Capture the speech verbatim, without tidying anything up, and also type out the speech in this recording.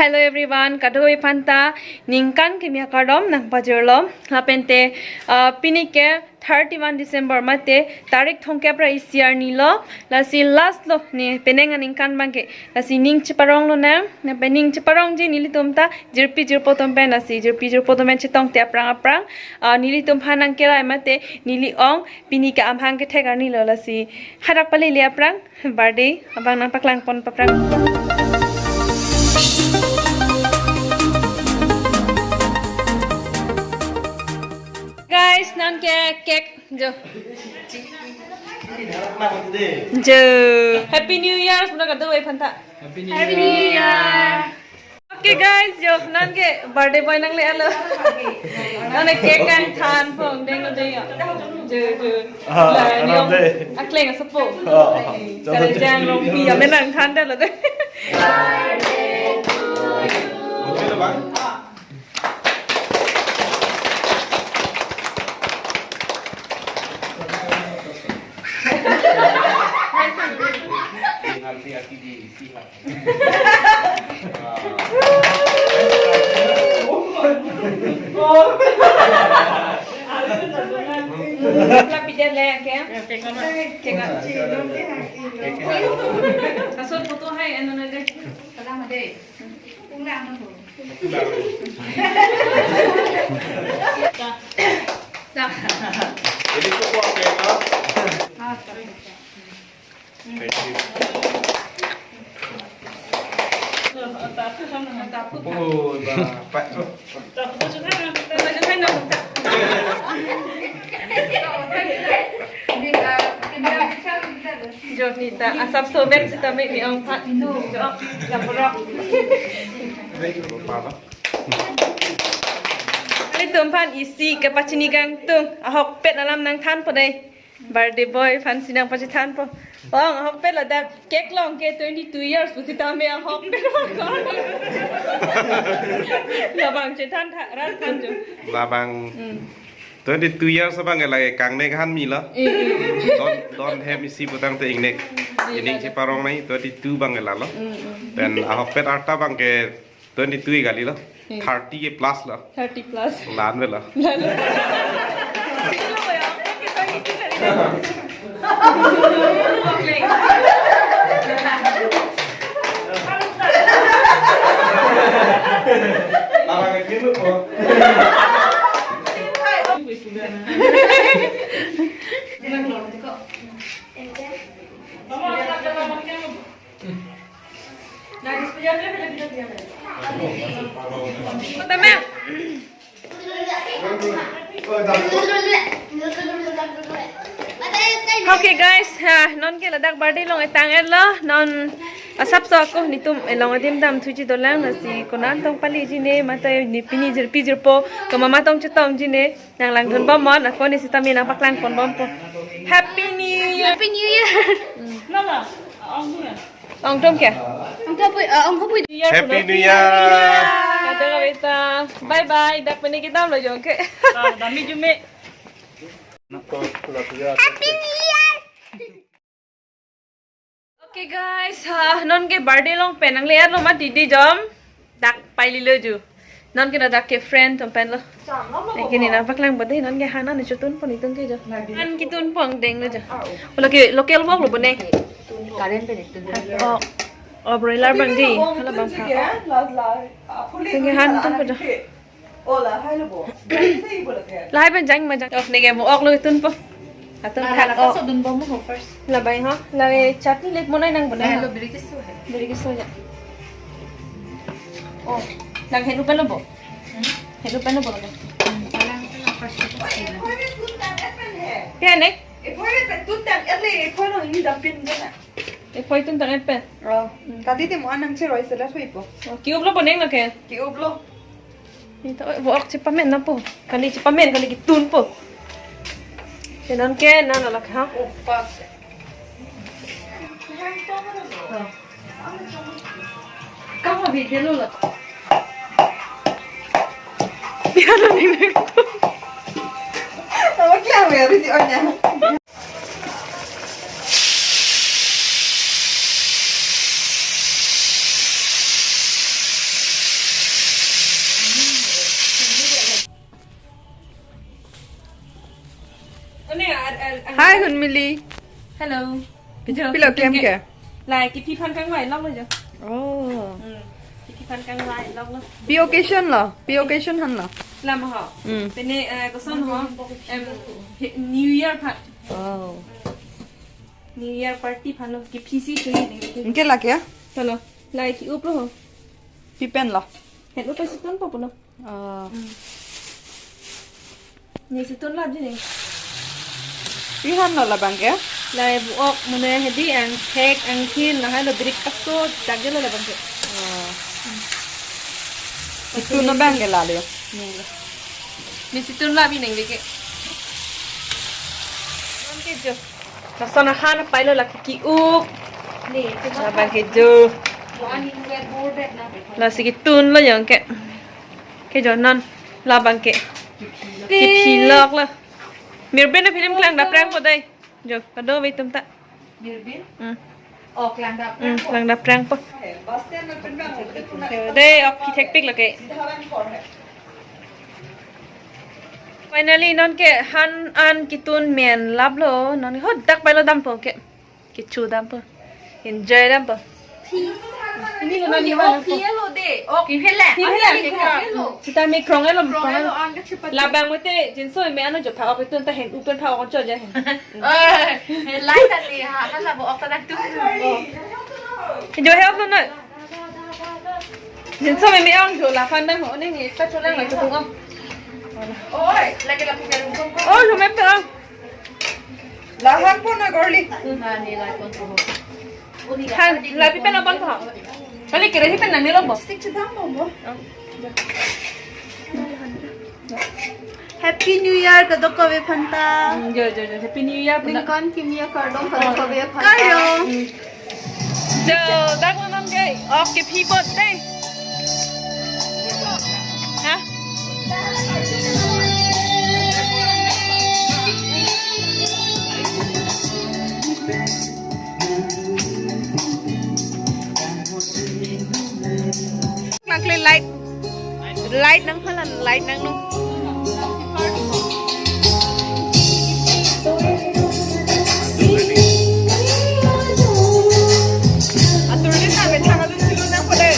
Hello everyone, kadokave aphanta ningkan kimi akardom nangpajirlo. Lapente, ah, pini ke thirty-one December mate tarik thomkep ra isi arni lo, lasi last lo ne penang aningkan abangke. Lasi ning cheparong lonang, ne pening cheparongji nelitum ta jirpi jirpo atum pen, lasi jirpi jirpo atum pen chetongte aphrang aphrang, ah, nelitum aphan nangkerai mate neli ong pini ke amahang kethek arni lo, lasi hadak palele aphrang birthday abang nangpaklang pon aphrang. Guys, nonke cake jo. Jo. Happy New Year, semua kadokave aphanta. Happy New Year. Okay guys, jo, nonke birthday boy nangle-etlo. Nonke cake kangthanpo, denglo dei ya. Jo, jo. Ah, la, ni ong, akleng asopo. Ah, ah. Sare jang rong pi ya, menang thandetlo dei. Lapidan le ke? Cake. Asal photo hai, ano na dei. Salam dei. Ulang ano. Jadi cukup oke, no? Ah, sorry. Thank you. Oh, Bapak. Jo, nita asap sobek sitame ni ong pha. Jo, laporok. Nelitum aphan isi kepachini kangtung, ahokpet alam nangthanpo dei. Birthday boy aphansi nangpachethanpo. Ong, ahokpet ladak cake along ke twenty-two years pusitame ahokpet. Labang chethan tha, rat than jo. Labang, hmm, twenty-two years abangke lake kangnek han milo. Eh, eh. Don, don hem isi putangte ingnek. Iya, ining iya. Cheparong nai twenty-two abangke lalo. Hmm, hmm. Then ahokpet arta abangke twenty-two kalilo. Hmm. Thirty plus lo. Thirty plus. Lan avelo. Lan. Abang ke kimu po. Kota Mem. Okay guys, ha, nonke ladak birthday along etang-etlo, non asapso ako nelitum elong adim damthuji dolang, lasi konat tong paliji ne, mate ne pini jirpi jirpo, komat ma tong chetongji ne, nanglangdun bom non, ako ne sitame nangpaklang pon bompo. Happy New Year. Happy New Year. Hmm. Nala, ang Ong atum ke? Ong atum pui, eh, ong atum pui. Happy New Year. Kadokave ta. Bye bye. Dak pini kedamlo jo ke. Ah, dami jume. Happy New Year. Okay guys, ha, nonke birthday along pen nangle-etlo mati dei jo. Dak paililo ju. Nonke ladak ke friend atum penlo. Nonke ne nangpaklang bade, nonke han an chotunpo nelitum ke jo. Han ketunpo angdeng lo jo. Local, local pork lo bo ne. Current pen itu. Oh. Oh, broiler abang dei. Hala abang pha. Nonke han tunpo jo. Lahai pen jang ma jang. Oh, neke mo-ok lo tunpo. Atun thak, oh. Laso dunbom ho first. Labai ho. Labai chutney le monai nang bonai. Lahai lo birikis tu hai. Birikis tu ya. Oh, nang henu pen lo bo. Hmm? Henu pen lo bo. Hmm, kalang tu first tu. Pia ne? Ephoi pen tuntang etle, ephoi lo ini dampin jana. Ephoi tuntang et pen. Oh, hmm. Tadi dei mo-an nangcheroi sela thuipo. Oh, ki-up lo boneng lo ke? Ki-up lo. Nita, oi, bo-ok chepamen napo. Kali chepamen, kali ketunpo. Te nonke, nang alak ha. Oh, fuck. Kama video lo. Dia lo ni. Apa kya hai, video nya? Hai Hunmili. Hello. Jo, pilo klem ke? Lai, kephi aphan kangvai longlo jo. Oh. Hmm. Kephi aphan kangvai longlo. Pi occasion lo? Pi occasion aphan lo? Lama ho. Hmm. Pine, eh, koson ho. Em, he-, New Year aphan. Wow. Hmm. New Year party aphan lo. Kephi si chini ni. Anke lake ya? Halo. Lai ke-up lo ho. Pi pen lo? Hen-up si tunpo pulo. Oh. Hmm. Ne si tunlap ji ne. Pi aphan lo labang ke? Lai bu-ok mane hedi angthek angthin lahai lo, birik paso tak je lo labang ke. Oh. Hmm. Itu no bang ke lalo. Ne lo. Ne si tunlap ji ne ke. Oke jo. Lason ahan apai lo lake ke-up. Ne, cuma labang ke jo. One in wet board na. Lasi ketun lo jong ke. Ke jo non labang ke. Kephi lok lo. Mirbin a-film klang daprangpo dei. Jo, kadokave atum ta. Mirbin? Hmm. Oh, klang dap. Hmm, klang daprangpo. Dei, ok, kethekpik lake. Finally, non ke han an ketun men laplo, non ke hodak pai lo dampo ke. Kecho dampo. Enjoy dampo. Ini lo nani mana po? Phi lo de. Oh, phi phi le. Phi phi le. Sita me krong elo, krong elo. Labang mete jinso me ano jo phak-ok, ketun ta hen-up pen phak-ok cho ja hen. Eh, lai ta ni ha, kan la bu-ok ta dak tu. Jo he-ok lo noi. Jinso me me-ong jo laphan dang ho, ne ne ta cho lang la cho tung-ong. Oi, lagi lapu ke rungkong. Oh, jo me pe-ong. Lahan pon na gorli. Mane la pon po. Han, la pi pen apon po. Kali kere hi pen nang nilong po. Sik chedam po po. Oh. Happy New Year kadokave aphan ta. Hmm, jo, jo, jo. Happy New Year pula. Ningkan kimia kardom kadokave aphan ta. Kardom. Hmm. Jo, dak lo non ke. Ok, kephi apot dei. Ha? Nangkle light. Light nangphalan, light nangno. Atur ni sa me thang alun silun nangpo dei.